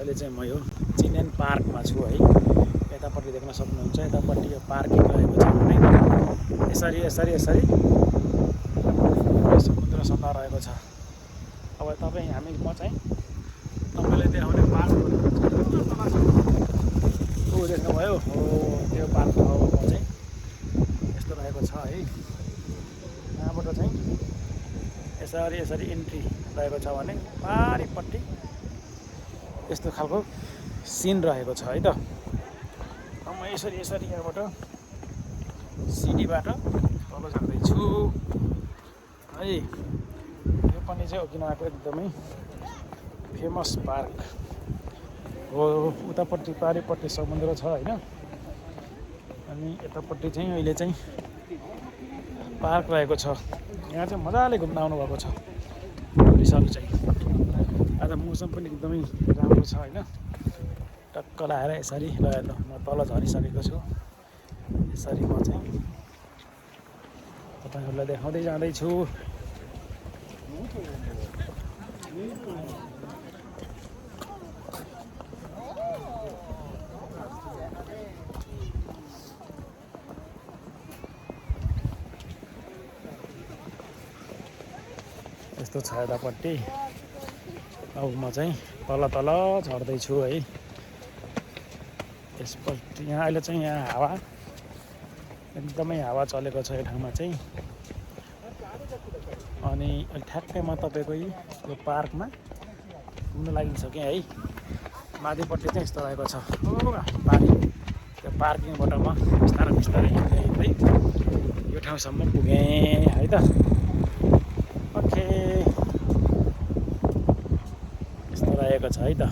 अहिले चाहिँ म यो चिल्ड्रेन पार्कमा छु है। यतापट्टि देख्न सक्नुहुन्छ, यतापट्टि यो पार्किङ रहेको छ भने यसरी यसरी यसरी समुद्र सफा रहेको छ। अब हामी म चाहिँ तपाईँलाई देखाउने पार्क देख्नुभयो हो, त्यो पार्क हो। म चाहिँ यस्तो रहेको छ है। यहाँबाट चाहिँ यसरी यसरी इन्ट्री रहेको छ भने पारिपट्टि यस्तो खालको सिन रहेको छ है त। म यसरी यसरी यहाँबाट सिडीबाट तल जाँदैछु है। यो पनि चाहिँ ओकिनावाको एकदमै फेमस पार्क हो। उतापट्टि पारिपट्टि समुद्र छ होइन, अनि यतापट्टि चाहिँ अहिले चाहिँ पार्क रहेको छ। यहाँ चाहिँ मजाले घुम्न आउनुभएको छ टुरिस्टहरू चाहिँ। आज मौसम पनि एकदमै राम्रो छ होइन। टक्क लगाएर यसरी ल हेर्नु, म तल झरिसकेको छु। यसरी म चाहिँ तपाईँहरूलाई देखाउँदै जाँदैछु। यस्तो छ यतापट्टि। अब म चाहिँ तल तल झर्दैछु है। यसपट्टि यहाँ अहिले चाहिँ यहाँ हावा एकदमै हावा चलेको छ यो ठाउँमा चाहिँ। अनि ठ्याक्कै म तपाईँको यो पार्कमा घुम्न लागिसकेँ है। माथिपट्टि चाहिँ यस्तो रहेको छ पानी। त्यो पार्किङबाट म बिस्तारै बिस्तारै हिँड्दै यो ठाउँसम्म पुगेँ है त। ओके, यस्तो रहेको छ है त।